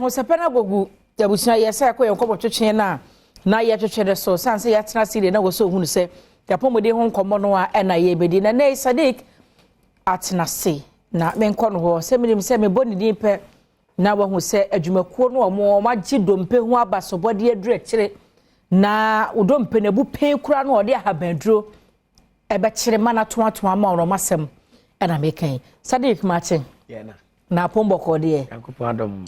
Ahosɛpɛ no agogu abusua yɛ sɛ ɛkɔ yɛn nkɔmmɔ twetwe no a na yɛtwetwe no so sane sɛ yɛatena ase deɛ na wɔ sɛ ohunu sɛ yɛapɔmuden ho nkɔmmɔ no a ɛna yɛbɛdi na nɛ Sadiq atena ase na menkɔ no hɔ sɛ menim sɛ mebɔ ne din pɛ na wahu sɛ adwumakuo no ɔmo ɔmo agye dompe ho abasobɔdeɛ aduru akyire na dompe no abu pɛn kura no ɔde ahabanduro ɛbɛkyerɛ ma no atoatoa ma ɔno asɛm ɛna meka yi. Sadiq, makye na apɔn bɔkɔɔ deɛ,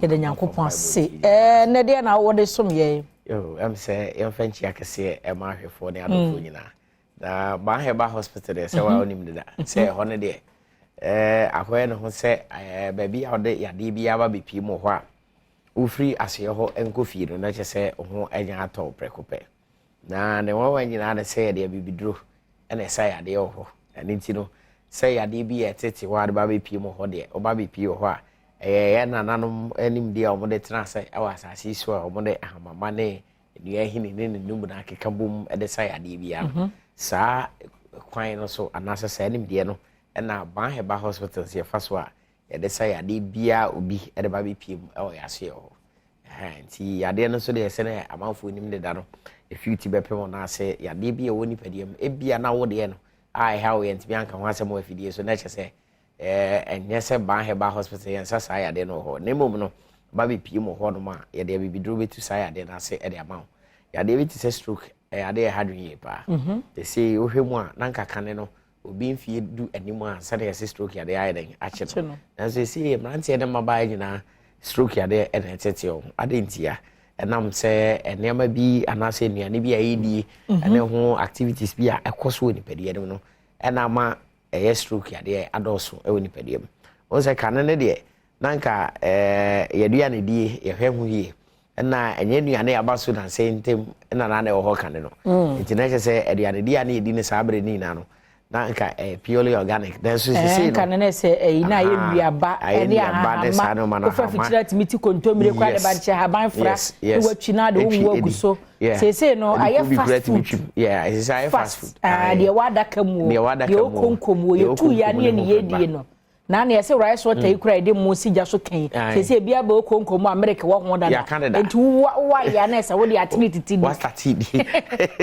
yɛde Nyankopɔn ase. Ɛɛ, deɛ na wɔde som yɛn? Sɛ yɛmfa nkyia kɛseɛ ɛma ahwɛfoɔ ne adɔfoɔ nyinaa na Ban Herbal Hospital deɛ, sɛ waa wonim deda sɛ ɛhɔ no deɛ, akɔyɛ ne ho sɛ baabi a wɔde yadeɛ bi aba bɛpie mu hɔ a, wofiri aseɛ hɔ nkɔ fie no na kyɛ sɛ ho anya atɔ prɛko pɛ. Na ne nwanwa nyinaa ne sɛ yɛde abibiduro ɛna ɛsa yadeɛ wɔ hɔ. Ɛno nti no, sɛ yadeɛ bi yɛ tete hɔ a de ba bɛpie mu hɔ deɛ, ɔba bɛpie wɔ hɔ a, ɛyɛ yɛ nananom animdeɛ a wɔde tena ase wɔ asase yi so a wɔde ahamama ne nnua ahini ne num na akeka bom de sa yadeɛ biara no. Saa kwan no so anaasɛ saa nimdeɛ no ɛna Ban Herbal Hospitals yɛfa so a yɛde sa yadeɛ biara obi de ba bɛpie mu wɔ yɛasoɛ hɔ. Nti yadeɛ no nso deɛ, sɛnɛ amanfoɔ nim deda no, ɛfiw ti bɛpem wɔn ase, yadeɛ bi a ɛwɔ nipadua mu ebia na wo deɛ no a ɛha wo yɛntumi anka ho asɛm wɔ afidie so na kyɛ sɛ ɛnyɛ sɛ Ban Herbal Hospital yɛnsa saa yadeɛ no wɔ hɔ, na mmom no ba bɛpie mu hɔ nom a, yɛde abibiduro bɛtu saa yadeɛ no ase de ama wo. Yadeɛ bi te sɛ stroke, ɛyɛ adeɛ ɛha dwen yie paa. Ɛsɛ wohwɛ mu a, na nka kane no obi mfie 10 anim a sɛdeɛ yɛsɛ stroke yadeɛ ayɛ dɛn akye no, nanso ɛsɛ mmeranteɛ ne mmabaa nyinaa stroke yadeɛ ɛna ɛtete wɔn ade. Ntia ɛnam sɛ nneɛma bi anaasɛ nnuane bi a yɛdie ɛne ho activities bi a ɛkɔ so wɔ nipadua no mu no ɛna ama ɛyɛ stroke yadeɛ adɔɔso ɛwɔ nipadua mu. Wɔn sɛ kane ne deɛ, na nka yɛduane die yɛhwɛ ho yie, ɛna ɛnyɛ nnuane aba so nansɛ ntɛm ɛna na ɛwɔ hɔ kane no. Nti na kyerɛ sɛ aduane di a ne yɛdi ne saa abere ne nyinaa no na nka purely organic, nanso sisi no nka ne sɛ ɛyi na ayɛ nnuaba ɛne ahahama wofa fikyerɛ tumi ti kontomire kora de ba nkyɛn haban fra ne watwi na de wo agu so. Seesei no ayɛ fast food. Ayɛ fast food. Deɛ wadaka mu o, deɛ okonkom o, yɛtu ya ne yɛ ne yɛdie no na ne yɛsɛ rice water yi kura yɛde mu si gya so kɛn. Sɛsɛ ebi aba okonkom mu a milk wɔ ho dada, nti wo ayɛ na ɛsɛ wode atene titi di di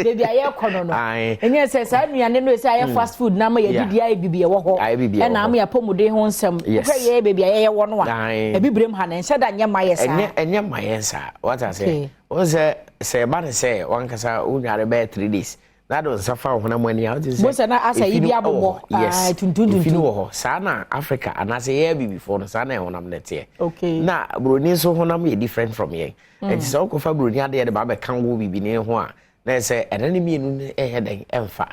beebi a yɛkɔ no, ɛnyɛ sɛ saa nnuane no ɛsɛ ayɛ fast food na ama yɛdidi ayɛ bibi ɛwɔ hɔ ɛna ama yɛapɔmuden ho nsɛm. Wohwɛ yɛ beebi a yɛyɛ wɔ no a, ebi ha na ɛnhyɛ da nyɛ ma yɛ saa. Ɛnyɛ ma yɛn saa, wata sɛ wɔn sɛ ɛba ne sɛ wankasa wonware bɛyɛ 3 days na de nsa fa wo honam ani a, wote sɛ bosɛ na asa yi bi abobɔ. Yes. Tuntum tuntum. Efi no wɔ hɔ saa na Africa anaasɛ yɛyɛ bibifoɔ no, saa na ɛhonam no teɛ. Na buroni nso honam yɛ different from yɛn, nti sɛ wokɔfa buroni adeɛ de ba bɛka wo bibini ho a, na sɛ ɛna ne mmienu no ɛyɛ dɛn ɛmfa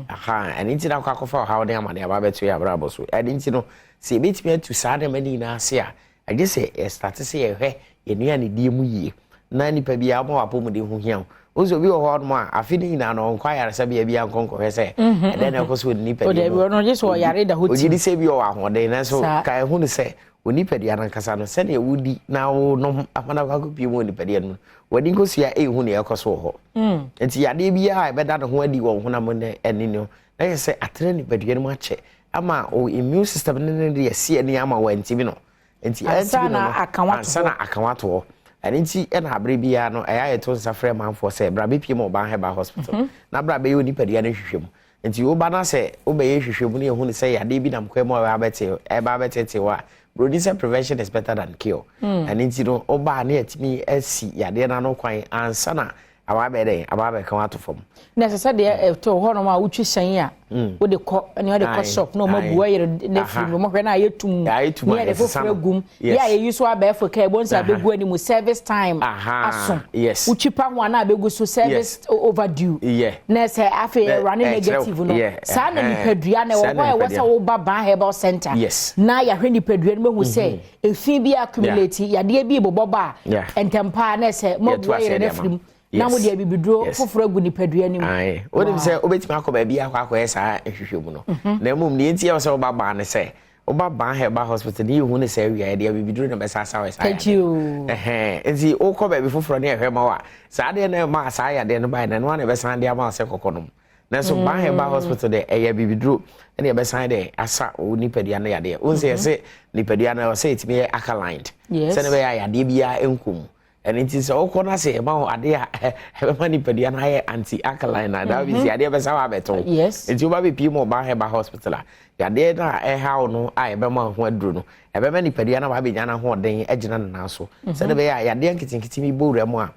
aha. Ɛno nti na akɔ akɔfa ɔhaw ne amane aba bɛto yɛ abrabɔ so. Ɛno nti no, sɛ yɛbɛtumi atu saa nneɛma no nyinaa ase a, agye sɛ yɛstart sɛ yɛhwɛ yɛn nnuane die mu yie na nipa bi a ɔma wapɔmuden ho hia wo nso. Obi wɔ hɔ nom a, afe no nyinaa no ɔnkɔ ayaresabea bi ankɔ nkɔhwɛ sɛ ɛdɛn na ɛkɔ so wɔ ne nipadua mu. Ogye di sɛ bi ɔwɔ ahoɔden, nanso ka ɛho no sɛ onipadua no ankasa no, sɛdeɛ wodi na wonom amana kɔ akɔpie mu wɔ nipadua no mu, wɔde nkosua ɛhu nea ɛkɔ so wɔ hɔ. Nti yadeɛ biara a ɛbɛda ne ho adi wɔ honam no ani no, na yɛ sɛ atena nipadua no mu akyɛ ama o immune system no ne deɛ si ani ama wɔantimi no. Nti ɛntimi no ansa na aka wato hɔ. Ɛno nti ɛna abere biara no ɛyɛ ayɛto nsa frɛ manfoɔ sɛ bra bɛpie ma Ɔban Herbal Hospital na bra bɛyɛ onipadua no hwehwɛ mu. Nti woba na sɛ wobɛyɛ hwehwɛ mu no, yɛhu no sɛ yadeɛ bi nam kwan mu a ɛba abɛtete hɔ a, buroni sɛ prevention is better than cure. Ɛno nti no, wobaa ne yɛtumi asi yadeɛ no ano kwan ansa na aba abɛyɛ dɛn, aba abɛka wato fam. Na ɛsɛ sɛ deɛ ɛtɔ hɔnom a wotwi hyɛn a wode kɔ ɛne wode kɔ shop na ɔma bu ayere ne firi mu, ɔmɔhwɛ na ayɛ tum ne yɛde foforɔ agum yɛ a yɛyi so abɛɛfo ka ɛbɔ nsa abɛgu anim, service time aso, wotwi pa ho a na abɛgu so service overdue, na sɛ afei ɛwura ne negative no. Saa na nipadua na ɛwɔ hɔ a ɛwɔ sɛ woba Ban Herbal Center na yɛahwɛ nipadua no mahu sɛ efi bi accumulate, yadeɛ bi bobɔ ba a, ntɛm na ɛsɛ moabu ayere no afiri mu na mo de abibiduro foforɔ agu nipadua no mu. Wonim sɛ wobɛtumi akɔ baabi akɔyɛ saa nhwehwɛ mu no, na mmom deɛ nti ɛwɔ sɛ woba baa ne sɛ woba Ban Herbal Hospital ne yɛhu ne sɛ awia yɛde abibiduro na bɛsa sa wɔ saa. Yadeɛ nti wokɔ baabi foforɔ ne ɛhwɛ ma wo a, saa adeɛ no ɛma saa yadeɛ no baɛ no, ɛno a na ɛbɛsan de ama wo sɛ kɔkɔ nom. Nanso Ban Herbal Hospital deɛ, ɛyɛ bibiduro ɛna yɛbɛsan de asa wo nipadua no yadeɛ. Wohu sɛ yɛse nipadua no ɛwɔ sɛ ɛtumi yɛ alkaline sɛne bɛyɛ a yadeɛ biara nkɔ mu. Ɛno nti sɛ wokɔ no sɛ yɛma wo adeɛ a ɛbɛma nipadua no ayɛ anti alkaline a, that means yadeɛ bɛsa wɔ abɛto wo. Nti woba bɛpie mu wɔ Ban Herbal Hospital a, yadeɛ no a ɛha wo no a yɛbɛma wo ho aduro no, ɛbɛma nipadua no abɛnya no ahoɔden agyina ne nan so sɛne bɛyɛ a yadeɛ nketenkete bi bɔ wura mu a,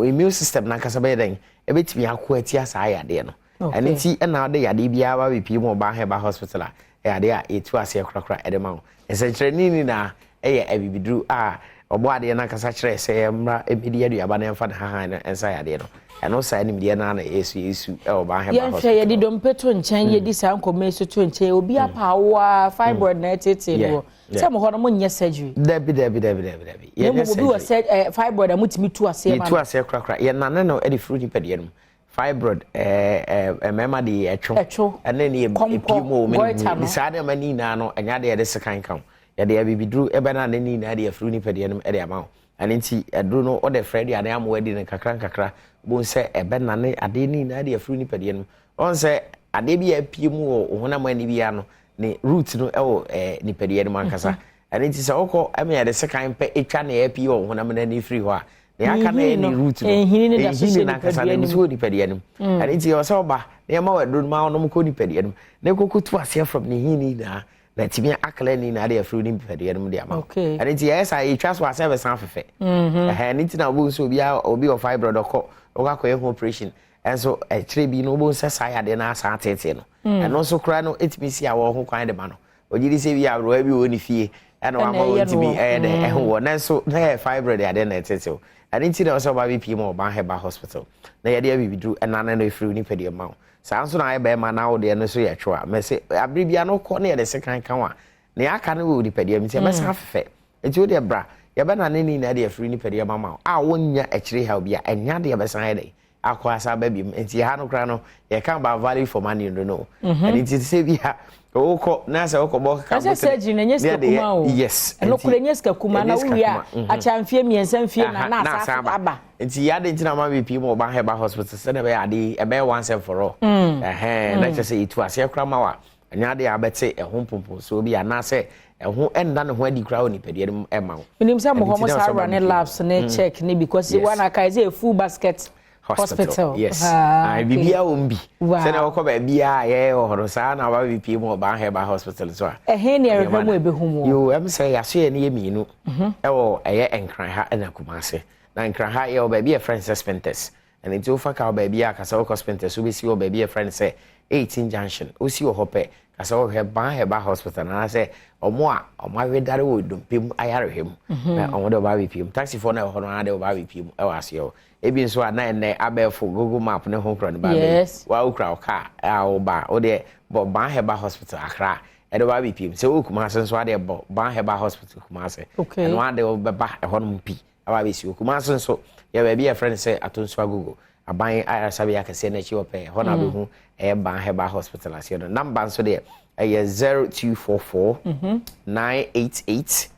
immune system nankasa bɛyɛ dɛn, ɛbɛtumi ako atia saa yadeɛ no. Ɛno nti ɛna wode yadeɛ biara ba bɛpie mu wɔ Ban Herbal Hospital a, ɛyɛ adeɛ a yɛtu aseɛ korakora ɛde ma wo. Nsɛnkyerɛnne nyinaa ɛyɛ abibiduro a ɔbɔ adeɛ no ankasa kyerɛ sɛ yɛmmra ɛmɛdi aduaba no, yɛmfa ne hahan no ɛnsa yadeɛ no. Ɛno saa nimdeɛ no ana yɛsu yɛsu ɛwɔ Ban Herbal Yɛnhwɛ. Hospital. Yɛde dompe to nkyɛn, yɛdi saa nkɔmmɔ yi so to nkyɛn, obi apa awoa, fibroid na ɛtete no wɔ sɛ mo hɔ no, monyɛ surgery? Dabi, dabi, dabi, dabi, dabi. Na mmom obi wɔ sɛ fibroid a, motumi tu aseɛ ma Yɛtu no? Aseɛ korakora, yɛnane no de firi nipadua no mu. Fibroid, mmarima de ɛtwo. Ɛtwo. Ɛne ne Kɔmpɔ, epie mu wɔ goiter no. mu saa nneɛma ne nyinaa no, ɛnyɛ adeɛ yɛde sekan ka ho. Yɛde abibiduro ɛbɛnane ne nyinaa de afiri nipadua no mu ɛde ama wo. Ɛno nti aduro no, wode frɛ aduane ama wadi no nkakra nkakra, wobɛhu sɛ ɛbɛnane adeɛ ne nyinaa de afiri nipadua no mu. Ɔn sɛ adeɛ bi a apue mu wɔ wo honam ani biara no, ne root no ɛwɔ nipadua no mu ankasa. Ɛno nti sɛ wokɔ ɛma yɛde sekan pɛ etwa ne apue wɔ wo honam no ani firi hɔ a, nea aka no yɛ ne root no. Nhini no da so hyɛ Nhini no ankasa nipadua no no so wɔ nipadua no mu. Ɛno nti ɛwɔ sɛ ɔba na yɛma wɔ aduro no ma ɔnom kɔ nipadua no mu na ɛkɔkɔ tu aseɛ from ne nhini nyinaa na ɛtumi akla ne nyinaa de afiri nipadua no mu de ama wo. Ɛno nti yɛyɛ saa, yɛtwa so asɛ bɛsan fefɛ. Ɛhɛn, ɛno nti na wobɛhu sɛ obiara, obi wɔ fibroid, ɔkɔ ɔkɔ akɔyɛ ho operation, ɛnso ɛkyerɛ bi no, wobɛhu sɛ saa yadeɛ no asan atetee no. Ɛno nso koraa no, ɛtumi si awɔ ho kwan de ma no. Ogye di sɛ bi aberewa bi wɔ ne fie ɛna wama ɛyɛ no wɔntumi wɔ. ɛyɛ dɛ ɛho wɔ, nanso na yɛ fibroid adeɛ na ɛtetew. Ɛno nti na ɛwɔ sɛ ɔba bɛpie mu wɔ Ban Herbal Hospital na yɛde abibiduru ɛnane no ɛfiri wo nipadua ma wo. Saa nso na ayɛ bɛrima na wo deɛ no nso yɛ two a, mɛsɛ abere bia no kɔ na yɛde sekan ka wo a, nea aka no wɔ nipadua mu nti ɛbɛsan afefɛ. Nti wo deɛ bra, yɛbɛnane ne nyinaa de afiri nipadua ma ma wo a wonnya akyire haw bi a ɛnya deɛ bɛsan yɛ dɛ akɔ asa aba bi mu. Nti ha no koraa no, yɛka about value for money no. Ɛno nti sɛ bi a wokɔ na sɛ wokɔbɔ ka sɛ surgery na ɛnyɛ sika kuma o. Yes. Ɛno kora ɛnyɛ sika kuma, na Ɛnyɛ sika wowie a, kuma. Akyɛ mfie 3, mfie na na na asa asa aba. Aba. Nti yade nti na ma bɛpie mu ɔba Herbal Hospital sɛdeɛ ɛbɛyɛ ade yi ɛbɛyɛ once and for all. Ɛhɛn, na kyerɛ sɛ yɛtu aseɛ koraa ma wa, ɛnyɛ ade a abɛte ɛho mpomponsoɔ bi anaasɛ ɛho ɛnda ne ho adi koraa wɔ nipadua no mu ɛma wo. Menim sɛ mo Ɛno hɔ nti mo na saa sɛ ɔba run bɛpie mu. labs ne check ne because one aka sɛ a full basket hospital. Yes. Ah, Ah, okay. biribiara wɔ mu bi. Sɛdeɛ wɔkɔ baabiara a yɛyɛ wɔ hɔ no, saa na waba bɛpie mu wɔ Ban Herbal Hospital so a. Ɛhe ne ɛrehwɛ mu ɛbɛhu mu? Yo, sɛ yɛaso yɛ no yɛ mmienu ɛwɔ ɛyɛ Nkran ha ɛna Kumase. Na Nkran ha, yɛwɔ baabi a yɛfrɛ no sɛ Spintex. Ɛno nti wofa ka wɔ baabi a kasa wokɔ Spintex, wobɛsi wɔ baabi a yɛfrɛ no sɛ 18 Junction. Wosi wɔ hɔ pɛ, kasa wɔhwɛ Ban Herbal Hospital anaasɛ ɔmo a ɔmo awedare wɔ dompe mu ayarehwɛ mu na ɔmo de ɔba abɛpie mu. Taxifoɔ no ɛwɔ hɔ no ara de ɔba abɛpie mu ɛwɔ aseɛ hɔ. Ebi nso a na ɛnɛ abɛɛfo Google Map ne ho korɔ no ba abɛyi. Wa wokura wo kaa a woba a, wodeɛ bɔ Ban Herbal Hospital Accra, ɛde ɔba abɛpie mu. Sɛ wowɔ Kumase nso adeɛ, bɔ Ban Herbal Hospital Kumase. Ɛno ade wobɛba ɛhɔnom pi aba abɛsi wɔ Kumase nso. Yɛ baabi a yɛfrɛ no sɛ Atonso Agogo aban ayaresabea kɛseɛ no akyi hɔ pɛɛ, ɛhɔ na wobɛhu ɛyɛ Ban Herbal Hospital aseɛ no. Number nso deɛ ɛyɛ 0244 988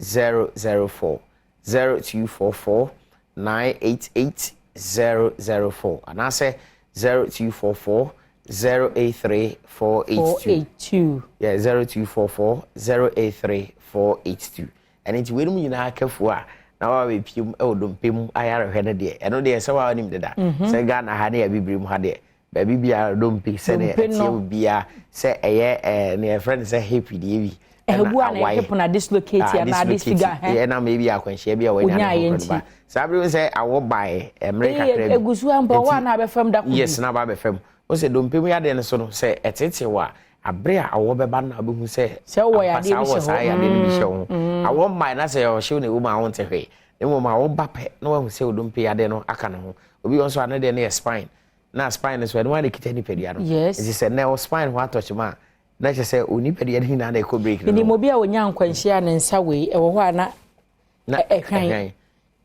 004, 0244 988 004 anaasɛ 0244 083 482. 482. Yeah, 0244 083 482. Ɛno nti weinom nyinaa kafuo a na waba bɛpie mu ɛwɔ dompe mu ayarehwɛ no deɛ, ɛno deɛ sɛ waa nim deda sɛ Ghana ha ne yɛbibire mu ha deɛ, baabi biara dompe sɛdeɛ Dompe no. ɛteɛ wo biara sɛ ɛyɛ nea yɛfrɛ no sɛ hip deɛ bi. Ɛbu a na hip na dislocate anaa disfigure hɛ. Ɛnam ebi akwanhyia bi a wanya Onyaa ne yɛ ho nti. ba saa bere sɛ awɔ baeɛ mmerɛ kakra bi. Egu so ampa wɔ a na abɛfam da ko bi. Yes, na aba abɛfam. Wo sɛ dompe mu yadeɛ no so no, sɛ ɛtete wɔ a, abere a awɔ bɛba no na wobɛhu sɛ Sɛ wowɔ ampa yadeɛ saa bi wɔ hyɛ saa hɔ. yadeɛ no bi hyɛ wo ho. Awɔ mmae na sɛ ɔhyew na ɛwɔ mu a, wonte hwee, na mmom awɔ ba pɛ na wahu sɛ odompe yadeɛ no aka ne ho. Obi wɔ nso a, ne deɛ no yɛ spine, na spine no so, ɛno ara na ɛkita nipadua no. Nti sɛ nnɛ wo spine ho atɔ kyema a, na kyerɛ sɛ wo nipadua no nyinaa na ɛkɔ break no. Menim obi a onya nkwanhyia a, ne nsa wei ɛwɔ hɔ a na na ɛhwan. Ɛhwan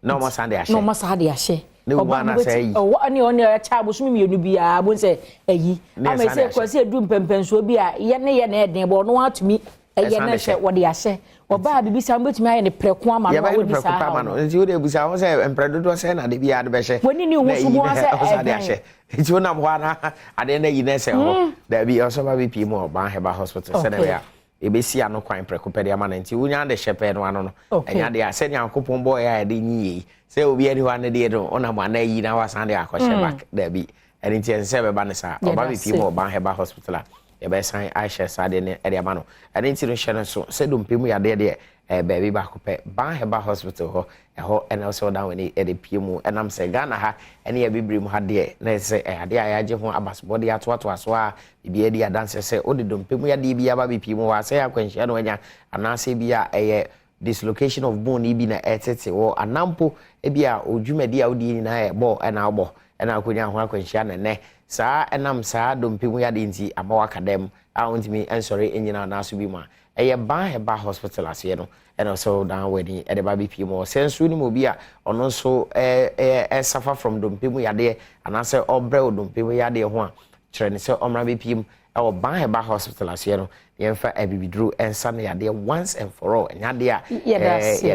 na ɔmo san de ahyɛ. Na ɔmo saa de ahyɛ. Ne wo ana sɛ ayi. Ɔwɔ ne ɔne ɛkyɛ abosom 2 biara bo sɛ ayi Ne ama ɛsan de ɛsɛ ahyɛ. kɔ sɛ edu mpɛmpɛnsoɔ bi a yɛ ne yɛ na ɛden bɔ ɔno atumi. Ɛyɛ na sɛ wɔde ahyɛ ɔbaa bibi saa, wobɛtumi ayɛ no prɛko ama no a wɔnni saa haw no. Nti wode abusa ho sɛ mprɛ dodoɔ sɛ na de biara de bɛhyɛ. Wɔni ne ho so ho sɛ ɛbɛn. Nti wonam hɔ ana adeɛ no ayi no ɛsɛ hɔ. Daabi, ɔsɛ ba bɛpie mu wɔ Ban Herbal Hospital sɛdeɛ ɛbɛyɛ a yɛbɛsi ano kwan prɛko pɛ de ama no. Nti wonya de hyɛ pɛɛ no ano no, ɛnya deɛ a sɛ Nyankopɔn bɔɔ yɛ a yɛde nyi yei sɛ obi ani hɔ ano deɛ no, wonam ana ayi na wasan de akɔhyɛ back. Daabi, ɛno nti ɛnsɛ sɛ ɛbɛba no saa. Ɔba bɛpie mu wɔ Ban Herbal Hospital a, yɛbɛsan ahyɛ saa deɛ no de ama no. Ɛno nti no, hyɛ no nso sɛ dompe mu yadeɛ deɛ, ɛyɛ baabi baako pɛ, Ban Herbal Hospital hɔ. Ɛhɔ ɛna sɛ ɔdan w'ani ɛde pie mu. Ɛnam sɛ Ghana ha ɛne Abibire mu ha deɛ, na ɛsɛ sɛ ɛyɛ adeɛ a yɛagye ho abasobɔdeɛ atoatoa so a biribiara di adanseɛ sɛ wode dompe mu yadeɛ bi aba bɛpie mu hɔ a, sɛ yɛ akwanhyia na wanya, anaasɛ bi a ɛyɛ dislocation of bone bi na ɛtete wɔ anampo bi a odwumadi a wodie nyinaa yɛ bɔɔl ɛna wobɔ ɛna akɔnya ho akwanhyia na ɛnɛ saa ɛnam saa dompe mu yadeɛ nti ama waka dɛm a wontumi nsɔre nyina anaaso bi mu a, ɛyɛ Ban Herbal Hospital aseɛ no ɛna sɛ wodan w'ani ɛde ba bɛpie mu. Sɛ nso nim obi a ɔno nso ɛsuffer from dompe mu yadeɛ anaasɛ ɔbrɛ wɔ dompe mu yadeɛ ho a, kyerɛ ne sɛ ɔmmra bɛpie mu ɛwɔ Ban Herbal Hospital aseɛ no, yɛmfa abibiduro ɛnsa no yadeɛ once and for all. Ɛnyɛ adeɛ a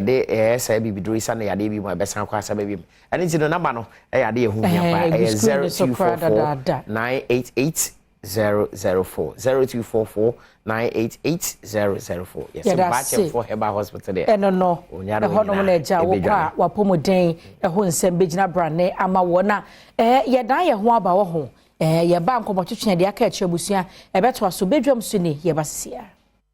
yɛde ɛyɛ saa abibiduro yi sa no yadeɛ bi mu a ɛbɛsan kɔ asa baabi mu. Ɛno nti no, number no ɛyɛ adeɛ ɛho hia paa. Ɛyɛ 0244 988 004, 0244 988 004. Yɛsɛ Baakyɛmfoɔ Herbal Hospital deɛ. Ɛno no, ɛhɔnom na agya wokɔ a, wapɔmuden ɛho nsɛm bɛgyina brane ama wɔ na yɛdan yɛn ho aba wɔ ho. Yɛba nkɔmmɔtwetwe deɛ aka akyerɛ abusua ɛbɛtoa so bɛdwam so ni yɛba sisia.